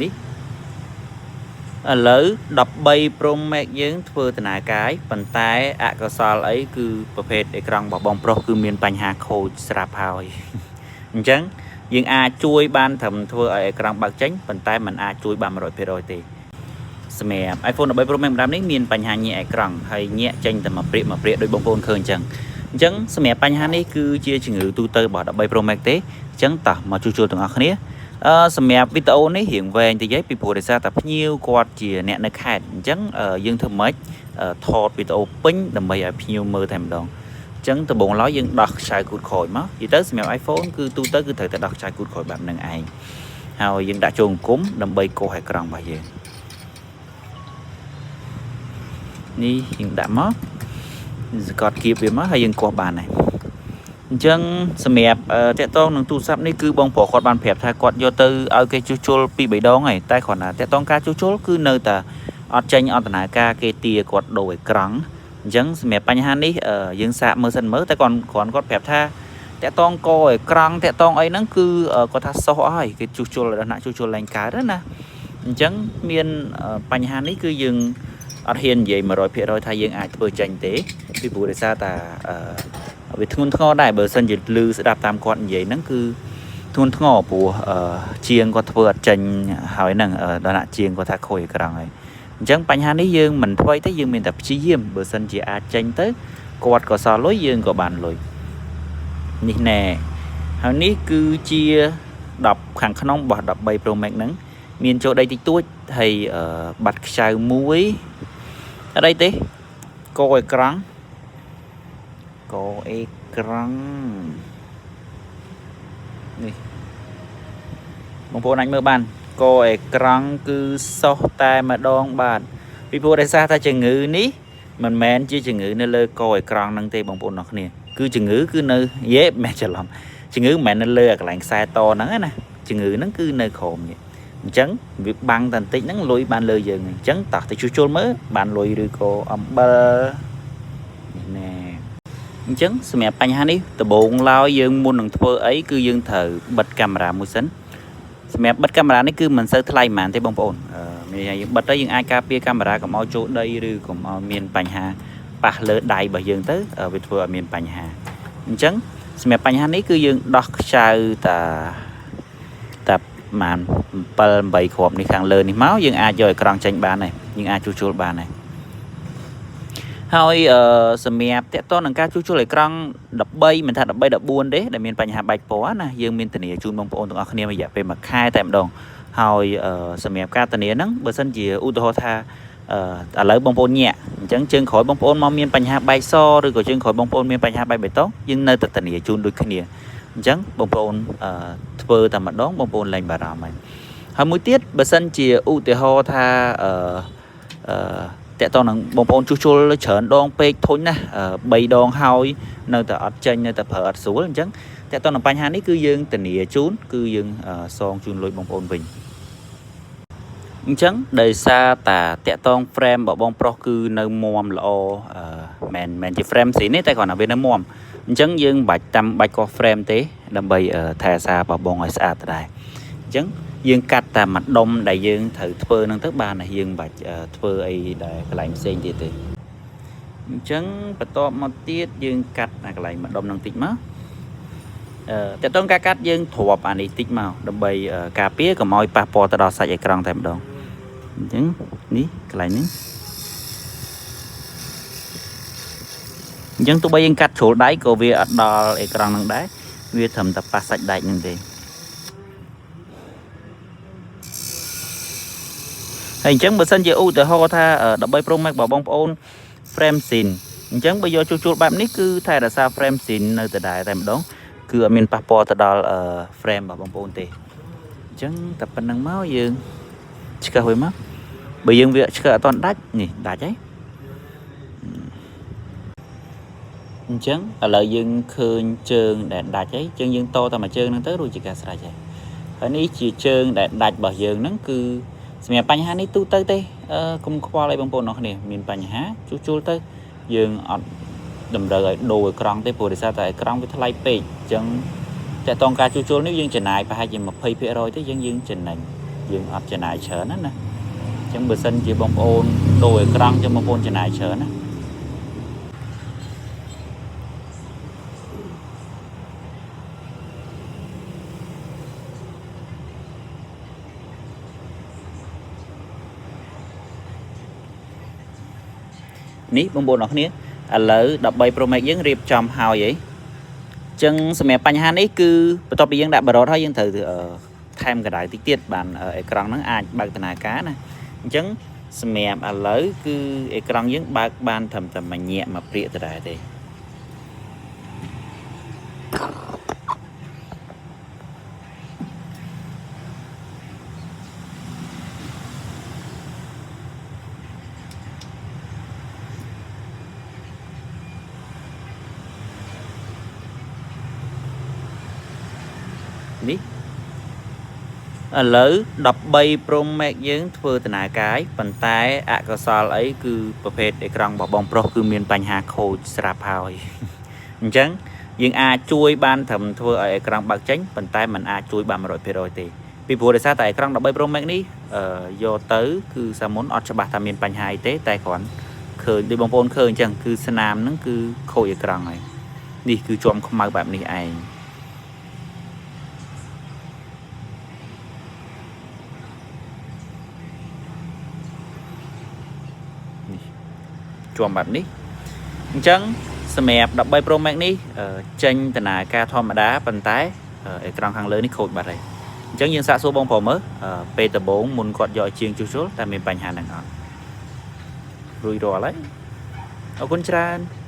នេះឥឡូវ13 Pro Max យើងធ្វើដំណើរកាយប៉ុន្តែអកុសលអីគឺប្រភេទអេក្រង់របស់បងប្រុសគឺមានបញ្ហាខូចស្រាប់ហើយអញ្ចឹងយើងអាចជួយបានត្រឹមធ្វើឲ្យអេក្រង់បើកចេញប៉ុន្តែมันអាចជួយបាន100%ទេសម្រាប់ iPhone 13 Pro Max 5នេះមានបញ្ហាញាក់អេក្រង់ហើយញាក់ចេញតែមួយព្រាកមួយព្រាកដោយបងប្អូនឃើញអញ្ចឹងអញ្ចឹងសម្រាប់បញ្ហានេះគឺជាជំងឺទូទៅរបស់13 Pro Max ទេអញ្ចឹងតោះមកជួសជុលទាំងអស់គ្នាសម្រាប់វីដេអូនេះរៀងវែងតិចហីពីព្រោះដោយសារតែភ្ញៀវគាត់ជាអ្នកនៅខេត្តអញ្ចឹងយើងធ្វើម៉េចថតវីដេអូពេញដើម្បីឲ្យភ្ញៀវមើលតែម្ដងអញ្ចឹងដំបូងឡើយយើងដោះខ្សែគូតក្រោយមកនិយាយទៅសម្រាប់ iPhone គឺទូទៅគឺត្រូវតែដោះខ្សែគូតក្រោយបែបហ្នឹងឯងហើយយើងដាក់ចូលអង្គមដើម្បីកោសអេក្រង់របស់យើងនេះយើងដាក់មកសកត់គៀបវាមកហើយយើងកោសបានហើយអញ្ចឹងសម្រាប់តាក់តងនឹងទូរស័ព្ទនេះគឺបងប្រុសគាត់បានប្រាប់ថាគាត់យកទៅឲ្យគេជួសជុល2 3ដងហើយតែគ្រាន់តែតាក់តងការជួសជុលគឺនៅតែអត់ចេញអត់ដំណើរការគេទាគាត់ដូរអេក្រង់អញ្ចឹងសម្រាប់បញ្ហានេះយើងសាកមើលសិនមើលតែគាត់គ្រាន់គាត់ប្រាប់ថាតាក់តងកអេក្រង់តាក់តងអីហ្នឹងគឺគាត់ថាសោះអស់ហើយគេជួសជុលដល់ណាជួសជុលឡើងកើតណាអញ្ចឹងមានបញ្ហានេះគឺយើងអត់ហ៊ាននិយាយ100%ថាយើងអាចធ្វើចេញទេពីព្រោះដោយសារតែវាធ្ងន់ធ្ងរដែរបើសិនជាឮស្ដាប់តាមគាត់និយាយហ្នឹងគឺធ្ងន់ធ្ងរព្រោះជាងគាត់ធ្វើអត់ចេញហើយហ្នឹងដល់ណាជាងគាត់ថាខូចអេក្រង់ហើយអញ្ចឹងបញ្ហានេះយើងមិនធ្វើទេយើងមានតែព្យាយាមបើសិនជាអាចចេញទៅគាត់ក៏សល់លុយយើងក៏បានលុយនេះណែហើយនេះគឺជា10ខាងក្នុងរបស់13 Pro Max ហ្នឹងមានចូលដីតិចតួចហើយបាត់ខ្ចៅមួយអត់អីទេកអេក្រង់កអេក្រង់នេះបងប្អូនអាចមើលបានកអេក្រង់គឺសោះតែម្ដងបាទពីព្រោះដោយសារតែជំងឺនេះមិនមែនជាជំងឺនៅលើកអេក្រង់ហ្នឹងទេបងប្អូនអរគ្នាគឺជំងឺគឺនៅយេមិនច្រឡំជំងឺមិនមែននៅលើកន្លែងខ្សែតហ្នឹងណាជំងឺហ្នឹងគឺនៅក្រោមនេះអញ្ចឹងវាបាំងតែបន្តិចហ្នឹងលុយបានលើយើងអញ្ចឹងតោះទៅជួសជុលមើលបានលុយឬក៏អំបិលនេះណែអញ្ចឹងសម្រាប់បញ្ហានេះដំបូងឡើយយើងមុននឹងធ្វើអីគឺយើងត្រូវបិទកាមេរ៉ាមួយសិនសម្រាប់បិទកាមេរ៉ានេះគឺមិនសូវថ្លៃប៉ុន្មានទេបងប្អូនមានន័យយើងបិទទៅយើងអាចការពារកាមេរ៉ាកុំឲ្យចូលដីឬកុំឲ្យមានបញ្ហាប៉ះលើដៃរបស់យើងទៅវាធ្វើឲ្យមានបញ្ហាអញ្ចឹងសម្រាប់បញ្ហានេះគឺយើងដោះខ្ចៅតាតាប្រហែល7 8គ្រាប់នេះខាងលើនេះមកយើងអាចយកអេក្រង់ចេញបានហើយយើងអាចជួសជុលបានហើយហើយសម្រាប់តកតនឹងការជួសជុលអេក្រង់13មិនថា13 14ទេដែលមានបញ្ហាបែកពណ៌ណាយើងមានធានាជូនបងប្អូនទាំងអស់គ្នារយៈពេល1ខែតែម្ដងហើយសម្រាប់ការធានាហ្នឹងបើសិនជាឧទាហរណ៍ថាឥឡូវបងប្អូនញាក់អញ្ចឹងជើងក្រោយបងប្អូនមកមានបញ្ហាបែកសឬក៏ជើងក្រោយបងប្អូនមានបញ្ហាបែកបៃតងយើងនៅតែធានាជូនដូចគ្នាអញ្ចឹងបងប្អូនធ្វើតែម្ដងបងប្អូនលែងបារម្ភហើយហើយមួយទៀតបើសិនជាឧទាហរណ៍ថាអឺអឺតកតនឹងបងប្អូនជួសជុលច្រើនដងពេកធុញណាស់3ដងហើយនៅតែអត់ចេញនៅតែប្រើអត់ស្រួលអញ្ចឹងតកតនឹងបញ្ហានេះគឺយើងធានាជូនគឺយើងសងជូនលុយបងប្អូនវិញអញ្ចឹងដោយសារតាតាក់តង frame របស់បងប្រុសគឺនៅមាំល្អមិនមែនជា frame ស៊ីនេះតែគ្រាន់តែវានៅមាំអញ្ចឹងយើងមិនបាច់តាមបាច់កោះ frame ទេដើម្បីថែរក្សារបស់បងឲ្យស្អាតដែរអញ្ចឹងយើងកាត់តែមួយដុំដែលយើងត្រូវធ្វើហ្នឹងទៅបានហើយយើងមិនបាច់ធ្វើអីដែលកន្លែងផ្សេងទៀតទេអញ្ចឹងបន្ទាប់មកទៀតយើងកាត់អាកន្លែងមួយដុំហ្នឹងតិចមកតើតើការកាត់យើងទ្រាប់អានេះតិចមកដើម្បីការពារកុំឲ្យប៉ះពាល់ទៅដល់សាច់អេក្រង់តែម្ដងអញ្ចឹងនេះកន្លែងនេះអញ្ចឹងទោះបីយើងកាត់ជ្រុលដៃក៏វាអត់ដល់អេក្រង់នឹងដែរវាត្រឹមតែប៉ះសាច់ដែកនឹងទេហើយអញ្ចឹងបើសិនជាឧទាហរណ៍ថា13 Pro Max របស់បងប្អូន frame scene អញ្ចឹងបើយកជួសជុលបែបនេះគឺថែរក្សា frame scene នៅដដែលតែម្ដងគឺអត់មានប៉ះពាល់ទៅដល់ frame របស់បងប្អូនទេអញ្ចឹងតែប៉ុណ្្នឹងមកយើងឆ្កឹះវាមកបើយើងវាឆ្កឹះអត់ទាន់ដាច់នេះដាច់ហើយអញ្ចឹងឥឡូវយើងឃើញជើងដែលដាច់ហើយជើងយើងតតែមួយជើងហ្នឹងទៅរួចជាការស្រេចហើយហើយនេះជាជើងដែលដាច់របស់យើងហ្នឹងគឺសម្រាប់បញ្ហានេះទូទៅទេកុំខ្វល់អីបងប្អូនអរគ្នាមានបញ្ហាជួសជុលទៅយើងអត់តម្រូវឲ្យដូរអេក្រង់ទេព្រោះដោយសារតែអេក្រង់វាថ្លៃពេកអញ្ចឹងតើតងការជួសជុលនេះយើងចំណាយប្រហែលជា20%ទេយើងចំណេញ យើងអត់ចំណាយច្រើនណាណាអញ្ចឹងបើសិនជាបងប្អូនដូរអេក្រង់ចឹងបងប្អូនចំណាយច្រើនណានេះបងប្អូនអរគ្នាឥឡូវ13 Pro Max យើងរៀបចំហើយអីចឹងសម្រាប់បញ្ហានេះគឺបន្ទាប់ពីយើងដាក់បារ៉ូតហើយយើងត្រូវថែមកម្ដៅតិចទៀតបានអេក្រង់ហ្នឹងអាចបើកដំណើរការណាអញ្ចឹងសម្រាប់ឥឡូវគឺអេក្រង់យើងបើកបានត្រឹមតែមួយញាក់មួយព្រាកដដែលទេនេះឥឡូវ13 Pro Max យើងធ្វើដំណើរការប៉ុន្តែអកុសលអីគឺប្រភេទអេក្រង់របស់បងប្រុសគឺមានបញ្ហាខូចស្រាប់ហើយអញ្ចឹងយើងអាចជួយបានត្រឹមធ្វើឲ្យអេក្រង់បើកចេញប៉ុន្តែมันអាចជួយបាន100%ទេពីព្រោះដោយសារតែអេក្រង់13 Pro Max នេះយកទៅគឺសាមុនអត់ច្បាស់ថាមានបញ្ហាអីទេតែគ្រាន់ឃើញដូចបងប្អូនឃើញអញ្ចឹងគឺស្នាមហ្នឹងគឺខូចអេក្រង់ហើយនេះគឺជាំខ្មៅបែបនេះឯងនេះជាំបែបនេះអញ្ចឹងសម្រាប់13 Pro Max នេះចេញដំណើរការធម្មតាប៉ុន្តែអេក្រង់ខាងលើនេះខូចបាត់ហើយអញ្ចឹងយើងសាកសួរបងប្រុសមើលពេលដំបូងមុនគាត់យកជាងជួសជុលតែមានបញ្ហាហ្នឹងអត់រួចរាល់ហើយអរគុណច្រើន។